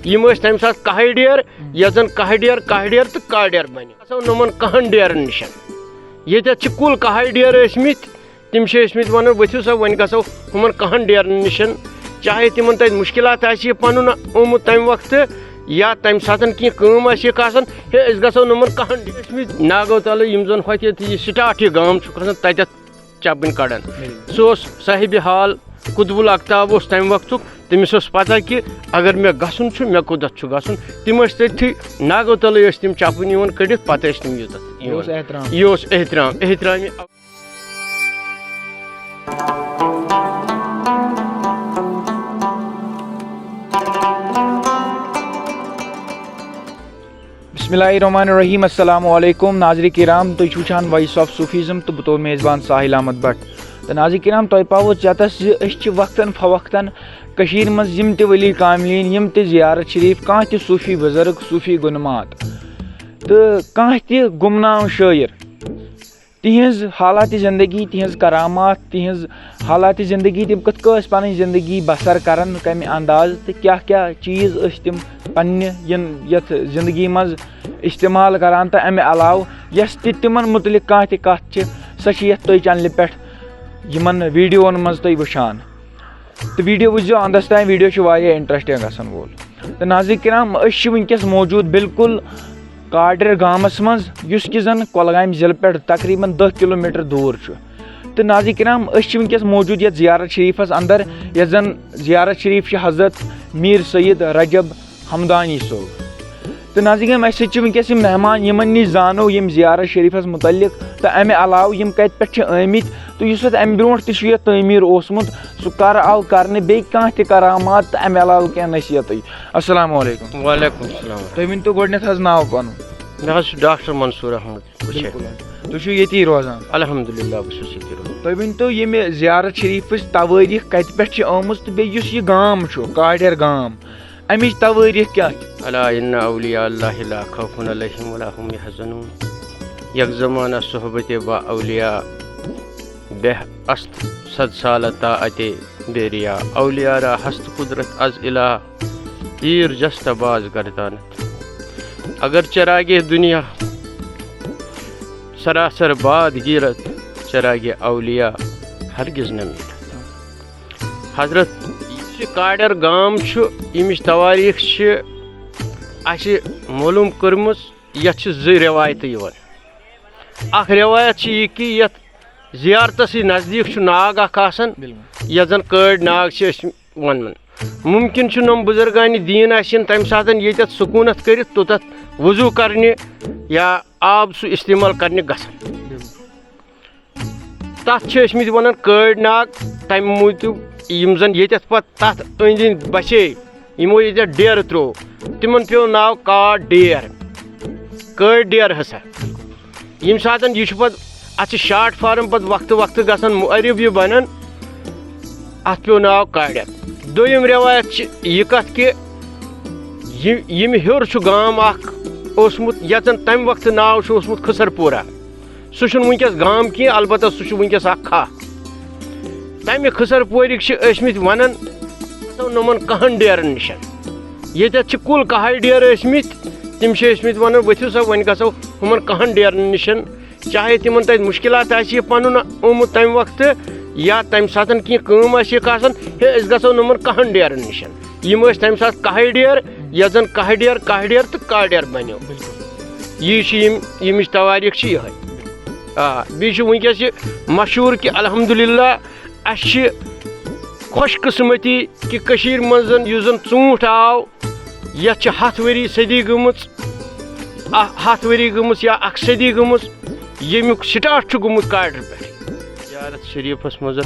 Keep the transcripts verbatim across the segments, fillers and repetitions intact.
یِم ٲسۍ تَمہِ ساتہٕ کاہہِ ڈیر، یَتھ زَن کاہہِ ڈیر، کاہہِ ڈیر تہٕ کاہہِ ڈیر بَنہِ۔ گژھو نوٚمَن کاہَن ڈیرَن نِش۔ ییٚتٮ۪تھ چھِ کُل کاہہِ ڈیر ٲسۍ مٕتۍ، تِم چھِ ٲسۍ مٕتۍ وَنان، "ؤتھِو سا، وۄنۍ گژھو ہُمَن کاہَن ڈیرَن نِش، چاہے تِمَن تَتہِ مُشکِلات آسہِ ہے پَنُن آمُت تَمہِ وقتہٕ، یا تَمہِ ساتَن کینٛہہ کٲم آسہِ ہَکھ آسان، ہے، أسۍ گژھو نوٚمَن کاہَن ڈیرَن۔" ٲسۍ مٕتۍ ناگو تَلہٕ، یِم زَن ہوٚتہِ ییٚتہِ یہِ سٹاٹ یہِ گام چھُ کھسان، تَتٮ۪تھ چَپٕنۍ کَڑان۔ سُہ اوس صاحبِ حال قطب الاقطاب اوس تَمہِ وقتُک، تٔمِس اوس پَتہ کہِ اگر مےٚ گژھُن چھُ، مےٚ کوٚتَتھ چھُ گژھُن۔ تِم ٲسۍ تٔتھی ناگو تَلٕے ٲسۍ تِم چَپٕنۍ یِوان کٔڑِتھ، پَتہٕ ٲسۍ تِم یوٚتَتھ یہِ اوس یِوان۔ احترام۔ یہِ اوس احترام، احترامِ بسم اللہ الرحمن الرحیم۔ السلام علیکم ناظرین کرام، تُہۍ چھِو وٕچھان Voice of Sufism تہٕ بہٕ تُہُنٛد میزبان ساحل احمد بٹ۔ تہٕ ناظرین کرام، تۄہہِ پاوو ژٮ۪تس زِ أسۍ چھِ وقتاً فوقتاً کٔشیٖرِ منٛز یِم تہِ ولی کاملین، یِم تہِ زیارت شریف، کانٛہہ تہِ صوفی بزرگ، صوفی گُنمات تہٕ کانٛہہ تہِ گُمنام شٲعر، تِہنٛز حالات زندگی، تِہنٛز کرامات، تِہنٛز حالات زندگی، تِم کِتھ کٔنۍ ٲسۍ پنٕنۍ زندگی بسر کران، کمہِ انداز تہٕ کیٛاہ کیٛاہ چیٖز ٲسۍ تِم پننہِ ین-، یتھ زندگی منٛز استعمال کران۔ تہٕ امہِ علاوٕ یۄس تہِ تِمن متعلق کانٛہہ تہِ کتھ چھِ، سۄ چھِ یتھ تُہۍ چینلہِ پٮ۪ٹھ یِمن ویڈیوون منٛز تُہۍ وٕچھان۔ تہٕ ویڈیو وٕچھزیو اندس تام، ویڈیو چھُ واریاہ انٹرسٹنگ گژھن وول۔ تہٕ ناظرین کرام، أسۍ چھِ وٕنکیٚس موجود بالکل کاڈر گامس منٛز، یُس کہِ زن کۄلگامہِ ضلعہٕ پٮ۪ٹھ تقریباً دہ کلومیٹر دوٗر چھُ۔ تہٕ ناظرین کرام، أسۍ چھِ وٕنکیٚس موجود یتھ زیارت شریفس اندر، یتھ زن زیارت شریف چھِ حضرت میر سید رجب ہمدانی صٲب۔ تہٕ ناظرین کرام، اسہِ سۭتۍ چھِ وٕنکیٚس یِم مہمان، یِمن نِش زانو یِم زیارت شریفس متعلق تہٕ امہِ علاوٕ یِم کتہِ پٮ۪ٹھ چھِ آمٕتۍ تہٕ یُس اتھ امہِ برونٛٹھ تہِ چھُ یتھ تعمیٖر اوسمُت، سُہ کر آو کرنہٕ، بیٚیہِ کانٛہہ تہِ کرامات تہٕ امہِ علاوٕ کینٛہہ نصیحتٕے۔ السلام علیکم۔ وعلیکم السلام۔ تُہۍ ؤنۍ تو گۄڈٕنیتھ حظ ناو پنُن۔ مےٚ حظ چھُ ڈاکٹر منصور احمد بشیر۔ بِلکُل حظ۔ تُہۍ چھِو ییٚتی روزان؟ الحمدللہ، بہٕ چھُس ییٚتی روزان۔ تُہۍ ؤنۍ تو ییٚمہِ زیارت شریفٕچ توٲریٖخ کتہِ پٮ۪ٹھ چھِ آمٕژ تہٕ بیٚیہِ یُس یہِ گام چھُ، کاڈیر گام، امِچ توٲریٖخ کیٛاہ چھِ؟ الا ان اولیاء اللہ لا خوف علیہم ولا هم يحزنون۔ یک زمانہ صحبت با اولیاء، بہ است صد سالہ طاعت بے ریا۔ اولیاء را ہست قدرت از الہ، تیر جست باز گردانت۔ اگر چراغ دنیا سراسر باد گیرت، چراغ اولیاء ہرگز نہ میٹت۔ حضرت، یُس یہِ کاڈیر گام چھُ، ییٚمِچ توٲریٖخ چھِ اَسہِ معلوٗم کٔرمٕژ، یَتھ چھِ زٕ رٮ۪وایتہٕ یِوان۔ اَکھ رٮ۪وایت چھِ یہِ کہِ یَتھ زیارتَسٕے نزدیٖک چھُ ناگ اَکھ آسان، بِلکُل۔ یَتھ زَن کٲڑۍ ناگ چھِ أسۍ وَنان۔ مُمکِن چھُ نۄم بُزرگانِ دیٖن آسن تَمہِ ساتَن ییٚتٮ۪تھ سکوٗنت کٔرِتھ توٚتَتھ وضوٗ کَرنہِ یا آب سُہ استعمال کَرنہِ گژھان۔ بِلکُل۔ تَتھ چھِ ٲسۍ مٕتۍ وَنان کٲڑۍ ناگ، تَمہِ موٗجوٗب یِم زَن ییٚتٮ۪تھ پَتہٕ تَتھ أنٛدۍ أنٛدۍ بَسے، یِمو ییٚتٮ۪تھ ڈیرٕ ترٛوو، تِمَن پیوٚو ناو کاڈ ڈیر، کٲڑۍ ڈیر ہسا۔ ییٚمہِ ساتَن یہِ چھُ پَتہٕ، اَتھ چھِ شاٹ فارم پَتہٕ وقتہٕ وقتہٕ گژھان مُعرب یہِ بَنان، اَتھ پیوٚو ناو کاڈٮ۪ر۔ دوٚیِم رٮ۪وایت چھِ یہِ کَتھ کہِ یہِ، ییٚمہِ ہیوٚر چھُ گام اَکھ اوسمُت، یَتھ زَن تَمہِ وقتہٕ ناو چھُ اوسمُت خٕسَر پوٗرہ۔ سُہ چھُنہٕ وٕنکیٚس گام کینٛہہ، البتہ سُہ چھُ وٕنکیٚس اَکھ کھاہ۔ تَمہِ خٕسَر پورِکۍ چھِ ٲسۍ مٕتۍ وَنان، گژھو نوٚمَن کَہَن ڈیرَن نِش۔ ییٚتٮ۪تھ چھِ کُل کَہَے ڈیر ٲسۍ مٕتۍ، تِم چھِ ٲسۍ مٕتۍ وَنان، ؤتھِو سا، وۄنۍ گژھو ہُمَن کَہَن ڈیرَن نِش، چاہے تِمَن تَتہِ مُشکِلات آسہِ ہے پَنُن آمُت تَمہِ وقتہٕ یا تَمہِ ساتَن کینٛہہ کٲم آسہِ ہَکھ آسان، ہے، أسۍ گژھو نوٚمَن کَہَن ڈیرَن نِش۔ یِم ٲسۍ تَمہِ ساتہٕ کَہَے ڈیر، یَتھ زَن کَہَے ڈیر، کَہَے ڈیر تہٕ کَہَے ڈیر بَنیو۔ بِلکُل۔ یہِ چھِ یِم، ییٚمِچ توٲریٖخ چھِ یِہوٚے۔ آ، بیٚیہِ چھُ وٕنکیٚس یہِ مشہوٗر کہِ الحمدللہ اَسہِ چھِ خوش قٕسمتی کہِ کٔشیٖرِ منٛز یُس زَن ژوٗنٛٹھ آو، یَتھ چھِ ہَتھ ؤری صدی گٔمٕژ، اَ-، ہَتھ ؤری گٔمٕژ یا اَکھ صدی گٔمٕژ، ییٚمیُک سٹاٹ چھُ گوٚمُت کاڈرِ پٮ۪ٹھ۔ زیارت شریٖفَس منٛز،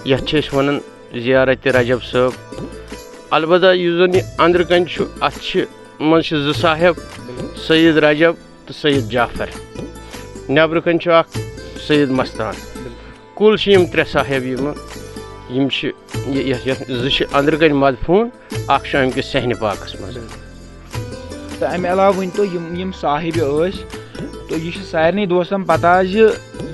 یَتھ چھِ أسۍ وَنان زیارت رجب صٲب۔ البتہ یُس زَن یہِ أنٛدرٕ کَنۍ چھُ، اَتھ چھِ منٛز چھِ زٕ صاحب، سید رجب تہٕ سید جعفر۔ نٮ۪برٕ کَنۍ چھُ اَکھ سید مستان۔ کُل چھِ یِم ترٛےٚ صاحب یِم، یِم چھِ یہِ، یَتھ، یَتھ زٕ چھِ أنٛدرٕ کَنۍ مدفوٗن، اَکھ چھُ اَمہِ کِس صحنِ پاکَس منٛز۔ تہٕ اَمہِ علاوٕ ؤنۍ تو یِم، یِم صاحب ٲسۍ، تہٕ یہِ چھِ سارنٕے دوستَن پَتہ زِ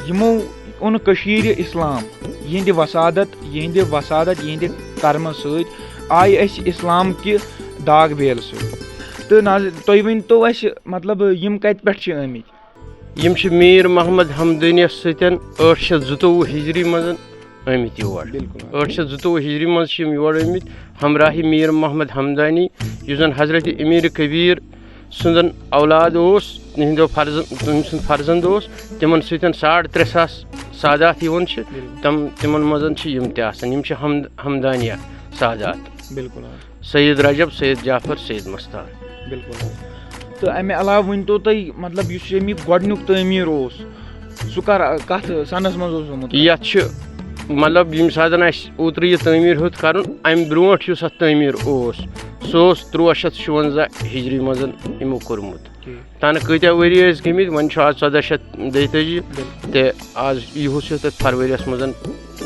یِمو اوٚن کٔشیٖرِ اِسلام، یِہِنٛدِ وسادت، یِہِنٛدِ وسادت، یِہِنٛدِ کرمہٕ سۭتۍ آیہِ أسۍ اِسلام کہِ ڈاک بیل سۭتۍ۔ تہٕ ناظ-، تُہۍ ؤنۍ تو اَسہِ، مطلب، یِم کَتہِ پٮ۪ٹھ چھِ آمٕتۍ؟ یِم چھِ میٖر محمد ہمدانیَس سۭتۍ ٲٹھ شیٚتھ زٕتووُہ ہِجری منٛز آمٕتۍ یور۔ بِلکُل۔ ٲٹھ شیٚتھ زٕتووُہ ہِجری منٛز چھِ یِم یور آمٕتۍ۔ ہمراہی میٖر محمد ہمدانی، یُس زَن حضرت امیٖر کبیٖر سُنٛدَن اولاد اوس، تِہنٛدیو فرزن-، تٔمۍ سُنٛد فرزند اوس، تِمن سۭتۍ ساڑ ترٛےٚ ساس سادات یِوان چھِ۔ بِلکُل۔ تِم، تِمن منٛز چھِ یِم تہِ آسان۔ یِم چھِ ہم-، ہمدانیہ سادات۔ بِلکُل حظ۔ سید رجب، سید جعفر، سید مستار۔ بِلکُل حظ۔ تہٕ اَمہِ علاوٕ ؤنۍ تو تُہۍ، مطلب، یُس ییٚمیُک گۄڈٕنیُک تعمیٖر اوس، سُہ کر، کتھ سنس منٛز اوس آمُت؟ یتھ چھُ، مطلب، ییٚمہِ ساتہٕ اسہِ اوترٕ یہِ تعمیٖر ہیوٚت کرُن، امہِ برونٛٹھ یُس اتھ تعمیٖر اوس، سُہ اوس تُرٛواہ شیٚتھ شُونٛزاہ ہجری منٛز یِمو کوٚرمُت۔ ٹھیٖک۔ تنہٕ کۭتیاہ ؤری ٲسۍ گٔمٕتۍ، وۄنۍ چھُ آز ژۄداہ شیٚتھ دۄیتٲجی، بِلکُل۔ تہٕ آز یِہُس ہیوٚت اتھ فرؤریس منٛز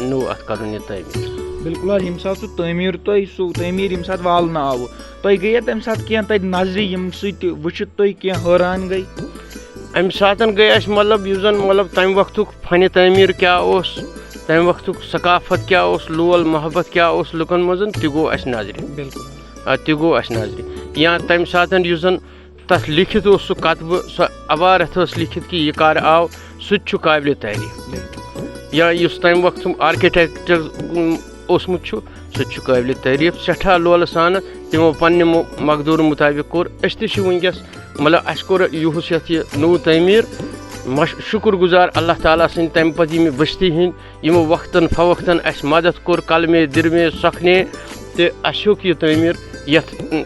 نوٚو اتھ کرُن یہِ تعمیٖر۔ بِلکُل حظ، ییٚمہِ ساتہٕ سُہ تعمیٖر تۄہہِ، سُہ تعمیٖر ییٚمہِ ساتہٕ والنہٕ آوٕ، تۄہہِ گٔییا تَمہِ ساتہٕ کینٛہہ تَتہِ نظرِ، ییٚمہِ سۭتۍ وٕچھِتھ تُہۍ کینٛہہ حٲران گٔے؟ اَمہِ ساتہٕ گٔے اَسہِ، مطلب، یُس زَن، مطلب، تَمہِ وقتُک فنِ تعمیٖر کیٛاہ اوس، تَمہِ وقتُک ثقافت کیٛاہ اوس، لول محبت کیٛاہ اوس لُکَن منٛز، تہِ گوٚو اَسہِ نظرِ۔ بِلکُل۔ آ، تہِ گوٚو اَسہِ نظرِ۔ یا تَمہِ ساتہٕ یُس زَن تَتھ لیٖکھِتھ اوس سُہ کتبہٕ، سۄ عبارت ٲس لیٖکھِتھ کہِ یہِ کر آو، سُہ تہِ چھُ قابلِ تعریٖف۔ بِلکُل۔ یا یُس تَمہِ وقتہٕ آرکیٹیکچر، اُم، اوسمُت چھُ، سُہ تہِ چھُ قٲبلِ تعریٖف۔ سٮ۪ٹھاہ لولہٕ سانہٕ تِمو پننہِ مو-، مقدوٗرٕ مُطٲبِق کوٚر۔ أسۍ تہِ چھِ وٕنکیٚس، مطلب، اَسہِ کوٚر یِہُس یَتھ یہِ نوٚو تعمیٖر۔ مش-، شُکُر گُزار اللہ تعالیٰ سٕنٛدِ تَمہِ پَتہٕ ییٚمہِ بٔستی ہِنٛدۍ، یِمو وقتاً فوقتاً اَسہِ مدد کوٚر، قلمے، دِرمے، سۄکھنے، تہٕ اَسہِ ہیوٚک یہِ تعمیٖر یَتھ، اُم،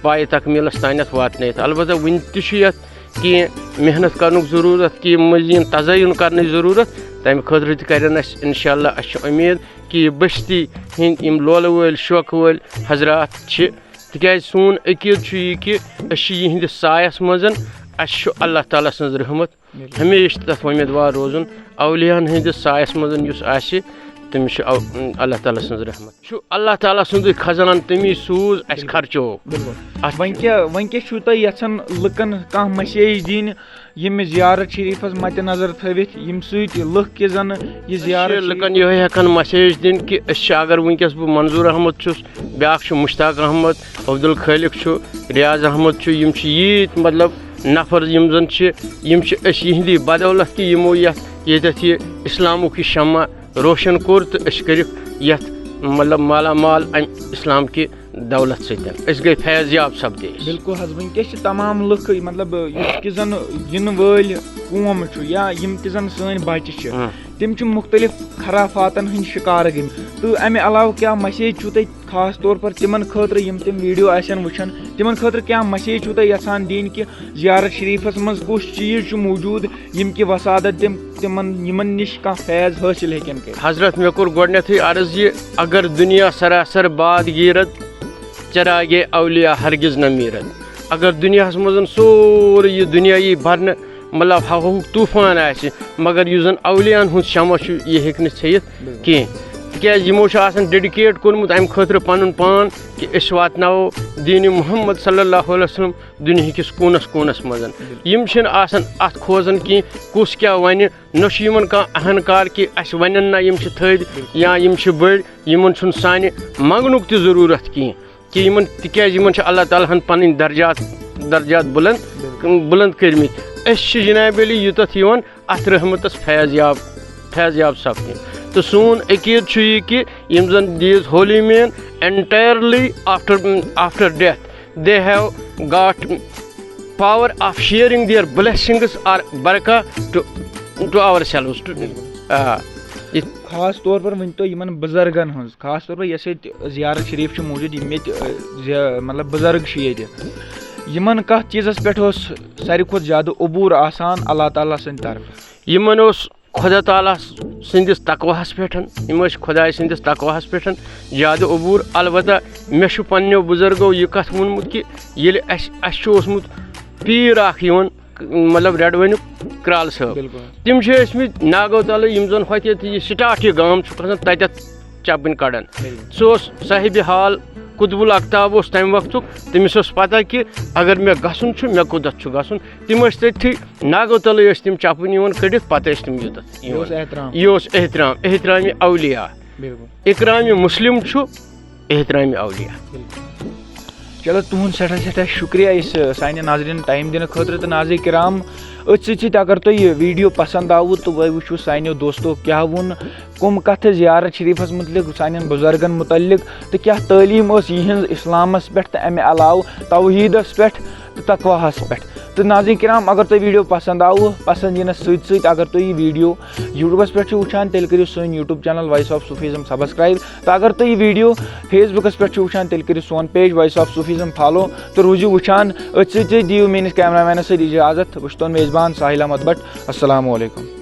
پایہِ تکمیٖلَس تانٮ۪تھ واتنٲیِتھ۔ البتہ وٕنہِ تہِ چھُ یَتھ کینٛہہ محنت کرنُک ضروٗرت، کینٛہہ مزیٖد تزین کرنٕچ ضروٗرت۔ تَمہِ خٲطرٕ تہِ کرن اَسہِ، انشاءاللہ، اَسہِ چھِ اُمید کہِ یہِ بٔستی ہِنٛدۍ یِم لولہٕ وٲلۍ، شوقہٕ وٲلۍ حضرات چھِ، تِکیازِ سون عقیٖدٕ چھُ یہِ کہِ أسۍ چھِ یِہنٛدِس سایَس منٛز، اَسہِ چھُ اللہ تعالیٰ سٕنٛز رحمت بِلکُل۔ ہمیشہِ تَتھ وۄمیدوار روزُن۔ اولیاہن ہٕنٛدِس سایَس منٛز یُس آسہِ، تٔمِس چھُ او-، اللہ تعالیٰ سٕنٛز رحمت۔ چھُ اللہ تعالیٰ سٕنٛدُے خزانہٕ، تٔمی سوٗز اَسہِ بِلکُل۔ خرچو۔ بِلکُل۔ اَتھ وۄنۍ کیٛاہ، وۄنۍ کیٛاہ چھُو تۄہہِ یَژھان لُکَن کانٛہہ message دِنۍ، یِم زیارت شریٖفَس مَدِ نظر تھٲوِتھ، ییٚمہِ سۭتۍ لُکھ کہِ زَن یہِ أسۍ چھِ زیارت لُکَن شریٖف یِہوٚے ہٮ۪کان message دِنۍ کہِ أسۍ چھِ، اگر وٕنکیٚس بہٕ منظوٗر احمد چھُس، بیٛاکھ چھُ مشتاق احمد، عبدالخالق چھُ، ریاض احمد چھُ، یِم چھِ ییٖتۍ، مطلب، نفر یِم زَن چھِ، یِم چھِ أسۍ یِہِنٛدی بدولت کہِ یِمو یَتھ، ییٚتٮ۪تھ یہِ اِسلامُک یہِ شمع روشن کوٚر تہٕ أسۍ کٔرِکھ یَتھ، مطلب، مالا مال اَمہِ اِسلام کہِ دولت سۭتۍ۔ أسۍ گٔے فیض یاب سپدے أسۍ۔ بِلکُل حظ، وٕنکیٚس چھِ تمام لُکھ، مطلب، یُس کہِ زَن یِنہٕ وٲلۍ قوم چھُ یا یِم تہِ زَن سٲنۍ بَچہِ چھِ، ہاں۔ تِم چھِ مُختٔلِف خرافاتَن ہٕنٛدۍ شِکار گٔمٕتۍ۔ تہٕ اَمہِ علاوٕ کیٛاہ message چھُو تۄہہِ خاص طور پر تِمن خٲطرٕ یِم تِم video آسن وٕچھان، تِمن خٲطرٕ کیٛاہ message چھِو تُہۍ یژھان دِنۍ کہِ زیارت شریٖفس منٛز کُس چیٖز چھُ موٗجوٗد، یِم کہِ وسادت تِم تِمن، یِمن نِش کانٛہہ فیض حٲصِل ہیٚکن کٔرِتھ؟ حضرت، مےٚ کوٚر گۄڈٕنیتھٕے عرض یہِ، اگر دُنیا سراسر باد گیٖرت، چراغے اولیاء ہرگز نہ میٖرت۔ اگر دُنیاہس منٛز سورُے یہِ دُنیا یی بھرنہٕ، مطلب، ہواہُک طوفان آسہِ، مگر یُس زن اولیاہن ہُنٛد شمع چھُ، یہِ ہیٚکہِ نہٕ ژھیٚیِتھ بِلکُل۔ کینٛہہ، تِکیازِ یِمو چھُ آسان dedicate کوٚرمُت اَمہِ خٲطرٕ پَنُن پان کہِ أسۍ واتناوو دیٖنِ محمد صلی اللہ علیہ وسلم دُنیہِکِس کوٗنَس کوٗنَس منٛز۔ بِلکُل۔ یِم چھِنہٕ آسان اَتھ کھوژان کینٛہہ، کُس کیٛاہ وَنہِ، نہ چھُ یِمَن کانٛہہ اہنکار کہِ اَسہِ وَنن نہ یِم چھِ تھٔدۍ، بِلکُل۔ یا یِم چھِ بٔڑۍ، یِمَن چھُنہٕ سانہِ منٛگنُک تہِ ضروٗرت کینٛہہ۔ کہِ یِمن، تِکیازِ یِمن چھِ اللہ تعالیٰ ہن پنٕنۍ درجات، درجات بلند، بلند کٔرمٕتۍ۔ أسۍ چھِ جناب علی یوٚتتھ یِوان اتھ رحمتس فیض یاب، فیض یاب سپدنہِ۔ تہٕ سون عقیٖدٕ چھُ یہِ کہِ یِم زن these holy men entirely after، after death they have got power of sharing their blessings or برکہ to، to ourselves، to، آ، یہِ خاص طور پر ؤنۍ تو یِمن بُزرگن ہٕنٛز، خاص طور پر یۄس ییٚتہِ زیارت شریٖف چھِ موٗجوٗد، یِم ییٚتہِ، ٲ، زیا-، مطلب، بُزرگ چھِ ییٚتہِ، یِمن کتھ چیٖزس پٮ۪ٹھ اوس ساروی کھۄتہٕ زیادٕ عبوٗر آسان اللہ تعالیٰ سٕنٛدِ طرفہٕ؟ یِمن اوس خۄدا تعالیٰ سٕنٛدِس تقواہس پٮ۪ٹھ، یِم ٲسۍ خۄداے سٕنٛدِس تقواہس پٮ۪ٹھ زیادٕ عبوٗر۔ البتہ مےٚ چھُ پننیو بُزرگو یہِ کتھ ووٚنمُت کہِ ییٚلہِ اسہِ، اسہِ چھُ اوسمُت پیٖر اکھ یِوان، مطلب، رٮ۪ڈوَنیُک کرٛال صٲب۔ بِلکُل۔ تِم چھِ ٲسمٕتۍ ناگو تَلہٕ، یِم زَن ہوٚتہِ ییٚتہِ یہِ سٹاٹ یہِ گام چھُ کھسان، تَتٮ۪تھ چَپٕنۍ کَڑان۔ بِلکُل۔ سُہ اوس صاحبِ حال قطب الاقطاب اوس تَمہِ وقتُک، تٔمِس ٲس پَتہ کہِ اگر مےٚ گژھُن چھُ، مےٚ کوٚتَتھ چھُ گژھُن۔ تِم ٲسۍ تٔتھی ناگو تَلٕے ٲسۍ تِم چَپٕنۍ یِوان کٔڑِتھ، پَتہٕ ٲسۍ تِم یوٚتَتھ یہِ یِوان۔ اوس احترام۔ یہِ اوس احترام، احترامِ اولیاء۔ بِلکُل۔ اکرامِ مسلم چھُ احترامِ اولیاء۔ بِلکُل۔ چلو، تُہُنٛد سٮ۪ٹھاہ سٮ۪ٹھاہ شُکریہ أسۍ، سانٮ۪ن ناظریٖنَن ٹایم دِنہٕ خٲطرٕ۔ تہٕ ناظرین کرام، أتھۍ سۭتۍ سۭتۍ اگر تۄہہِ یہِ ویٖڈیو پسنٛد آوٕ تہٕ وۄنۍ وٕچھِو سانیو دوستو کیٛاہ ووٚن، کٕم کَتھٕ زیارت شریٖفَس مُتعلِق، سانٮ۪ن بُزرگَن مُتعلِق، تہٕ کیٛاہ تعلیٖم ٲس یِہٕنٛز اِسلامَس پٮ۪ٹھ تہٕ اَمہِ علاوٕ توحیٖدَس پٮ۪ٹھ تہٕ تقواہَس پٮ۪ٹھ۔ تہٕ ناظرین کرام، اگر تۄہہِ ویٖڈیو پسنٛد آوٕ، پسنٛد یِنَس سۭتۍ سۭتۍ اگر تُہۍ یہِ ویٖڈیو YouTube-َس پٮ۪ٹھ چھِو وٕچھان، تیٚلہِ کٔرِو سٲنۍ YouTube channel Voice of Sufism subscribe۔ تہٕ اگر تُہۍ یہِ ویٖڈیو Facebook-َس پٮ۪ٹھ چھِو وٕچھان، تیٚلہِ کٔرِو سون page Voice of Sufism follow۔ تہٕ روٗزِو وٕچھان أتھۍ سۭتۍ، تہٕ دِیِو میٛٲنِس cameraman-َس سۭتۍ اِجازت۔ بہٕ چھُس تُہُنٛد میزبان ساحل احمد بٹ۔ السلام علیکم۔